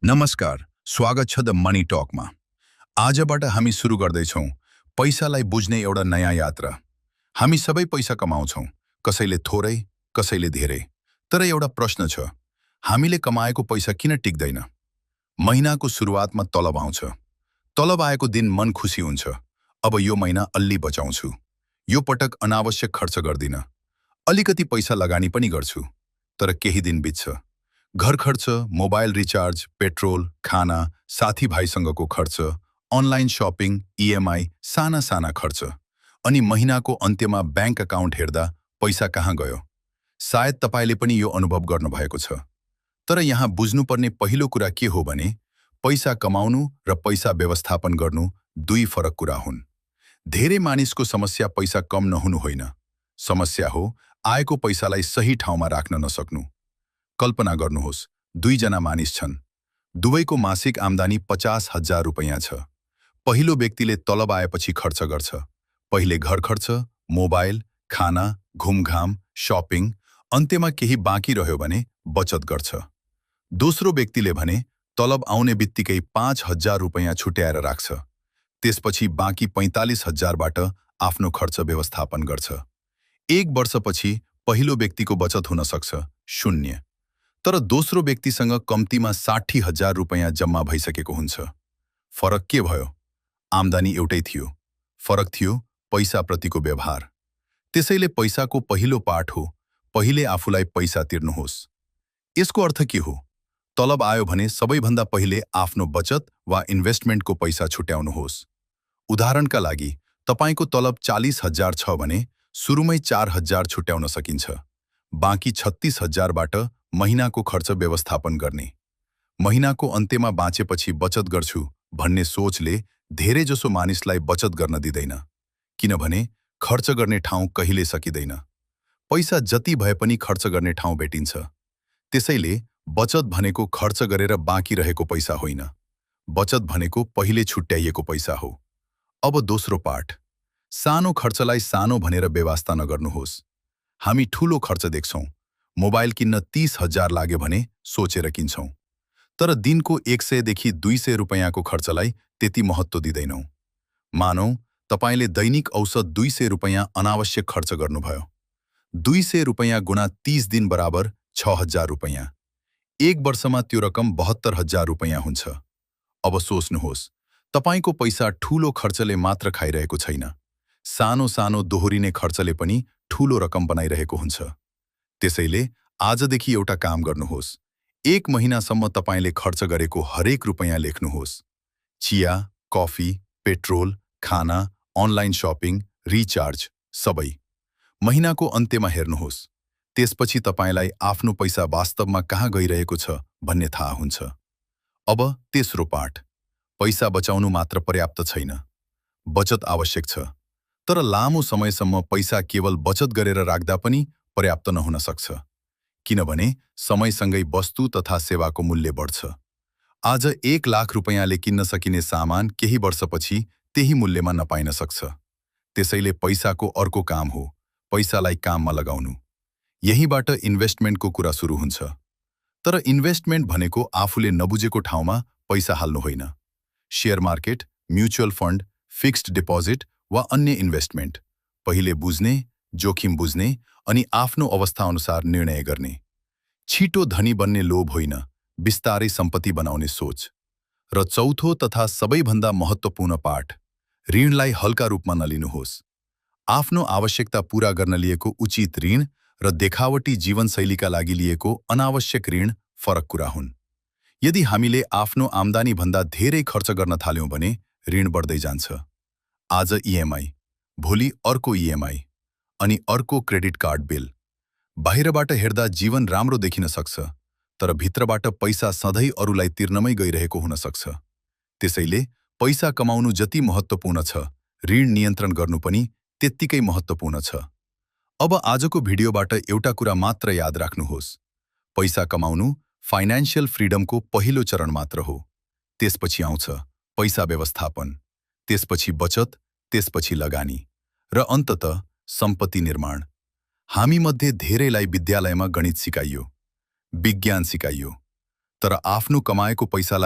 नमस्कार, स्वागत छ द मनी टकमा। आजबाट हामी सुरु गर्दैछौँ पैसालाई बुझ्ने एउटा नयाँ यात्रा। हामी सबै पैसा कमाउँछौँ, कसैले थोरै, कसैले धेरै। तर एउटा प्रश्न छ, हामीले कमाएको पैसा किन टिक्दैन? महिनाको सुरुवातमा तलब आउँछ। तलब आएको दिन मन खुसी हुन्छ, अब यो महिना अलि बचाउँछु। यो पटक अनावश्यक खर्च गर्दिन। अलिकति पैसा लगानी पनि गर्छु। तर केही दिन बित्छ। घर खर्च, मोबाइल रिचार्ज, पेट्रोल, खाना, साथीभाइसँगको खर्च, अनलाइन शपिङ, इएमआई, साना साना खर्च। अनि महिनाको अन्त्यमा ब्याङ्क अकाउन्ट हेर्दा पैसा कहाँ गयो? सायद तपाईले पनि यो अनुभव गर्नुभएको छ। तर यहाँ बुझ्नुपर्ने पहिलो कुरा के हो भने, पैसा कमाउनु र पैसा व्यवस्थापन गर्नु दुई फरक कुरा हुन्। धेरै मानिसको समस्या पैसा कम नहुनु होइन। समस्या हो आएको पैसालाई सही ठाउँमा राख्न नसक्नु। कल्पना गर्नुहोस्, दुईजना मानिस छन्। दुवैको मासिक आम्दानी 50,000 रुपैयाँ छ। पहिलो व्यक्तिले तलब आएपछि खर्च गर्छ। पहिले घर खर्च, मोबाइल, खाना, घुमघाम, शपिङ, अन्त्यमा केही बाँकी रह्यो भने बचत गर्छ। दोस्रो व्यक्तिले भने तलब आउने बित्तिकै 5,000 रुपैयाँ छुट्याएर राख्छ। त्यसपछि बाँकी 45,000बाट आफ्नो खर्च व्यवस्थापन गर्छ। एक वर्षपछि पहिलो व्यक्तिको बचत हुन सक्छ 0। तर दोस्रो व्यक्तिसँग कम्तीमा 60,000 रुपैयाँ जम्मा भइसकेको हुन्छ। फरक के भयो? आम्दानी एउटै थियो, फरक थियो पैसाप्रतिको व्यवहार। त्यसैले पैसाको पहिलो पाठ हो, पहिले आफूलाई पैसा तिर्नुहोस्। यसको अर्थ के हो? तलब आयो भने सबैभन्दा पहिले आफ्नो बचत वा इन्भेस्टमेन्टको पैसा छुट्याउनुहोस्। उदाहरणका लागि, तपाईको तलब 40,000 छ भने सुरुमै 4,000 छुट्याउन सकिन्छ। बाँकी 36,000बाट महिनाको खर्च व्यवस्थापन गर्ने। महिनाको अन्त्यमा बाँचेपछि बचत गर्छु भन्ने सोचले धेरैजसो मानिसलाई बचत गर्न दिँदैन। किनभने खर्च गर्ने ठाउँ कहिले सकिँदैन। पैसा जति भए पनि खर्च गर्ने ठाउँ भेटिन्छ। त्यसैले बचत भनेको खर्च गरेर बाँकी रहेको पैसा होइन। बचत भनेको पहिले छुट्याइएको पैसा हो। अब दोस्रो पाठ, सानो खर्चलाई सानो भनेर बेवास्ता नगर्नुहोस्। हामी ठूलो खर्च देख्छौँ। मोबाइल किन्न 30,000 लाग्यो भने सोचेर किन्छौँ। तर दिनको 100 देखि 200 रुपैयाँको खर्चलाई त्यति महत्त्व दिँदैनौँ। मानौ तपाईले दैनिक औसत 200 रुपैयाँ अनावश्यक खर्च गर्नुभयो। 200 रुपैयाँ गुणा 30 दिन बराबर 6,000 रुपैयाँ। एक वर्षमा त्यो रकम 72,000 रुपैयाँ हुन्छ। अब सोच्नुहोस्, तपाईको पैसा ठूलो खर्चले मात्र खाइरहेको छैन। सानो सानो दोहोरिने खर्चले पनि ठूलो रकम बनाइरहेको हुन्छ। त्यसैले आजदेखि एउटा काम गर्नुहोस्। एक महिनासम्म तपाईले खर्च गरेको हरेक रुपैयाँ लेख्नुहोस्। चिया, कफी, पेट्रोल, खाना, अनलाइन शपिङ, रिचार्ज, सबै। महिनाको अन्त्यमा हेर्नुहोस्। त्यसपछि तपाईलाई आफ्नो पैसा वास्तवमा कहाँ गइरहेको छ भन्ने थाहा हुन्छ। अब तेस्रो पाठ, पैसा बचाउनु मात्र पर्याप्त छैन। बचत आवश्यक छ। तर लामो समयसम्म पैसा केवल बचत गरेर राख्दा पनि पर्याप्त नहुन सक्छ। किनभने समयसँगै वस्तु तथा सेवाको मूल्य बढ्छ। आज 1 लाख रुपैयाँले किन्न सकिने सामान केही वर्षपछि त्यही मूल्यमा नपाइन सक्छ। त्यसैले पैसाको अर्को काम हो पैसालाई काममा लगाउनु। यहीबाट इन्भेस्टमेन्टको कुरा सुरु हुन्छ। तर इन्भेस्टमेन्ट भनेको आफूले नबुझेको ठाउँमा पैसा हाल्नु होइन। Share market, mutual fund, fixed deposit वा अन्य इन्भेस्टमेन्ट। पहिले बुझ्ने, जोखिम बुझ्ने अनि आफ्नो अवस्थाअनुसार निर्णय गर्ने। छिटो धनी बन्ने लोभ होइन, बिस्तारै सम्पत्ति बनाउने सोच। र चौथो तथा सबैभन्दा महत्त्वपूर्ण पाठ, ऋणलाई हल्का रूपमा नलिनुहोस्। आफ्नो आवश्यकता पूरा गर्न लिएको उचित ऋण र देखावटी जीवनशैलीका लागि लिएको अनावश्यक ऋण फरक कुरा हुन्। यदि हामीले आफ्नो आम्दानीभन्दा धेरै खर्च गर्न थाल्यौँ भने ऋण बढ्दै जान्छ। आज इएमआई, भोलि अर्को इएमआई, अनि अर्को क्रेडिट कार्ड बिल। बाहिरबाट हेर्दा जीवन राम्रो देखिन सक्छ, तर भित्रबाट पैसा सधैँ अरूलाई तिर्नमै गइरहेको हुन सक्छ। त्यसैले पैसा कमाउनु जति महत्त्वपूर्ण छ, ऋण नियन्त्रण गर्नु पनि त्यत्तिकै महत्त्वपूर्ण छ। अब आजको भिडियोबाट एउटा कुरा मात्र याद राख्नुहोस्। पैसा कमाउनु फाइनान्शियल फ्रिडमको पहिलो चरण मात्र हो। त्यसपछि आउँछ पैसा व्यवस्थापन, त्यसपछि बचत, त्यसपछि लगानी र अन्ततः सम्पत्ति निर्माण। हामी मध्ये धेरैलाई विद्यालयमा गणित सिकाइयो, विज्ञान सिकाइयो, तर आफ्नो कमाएको पैसालाई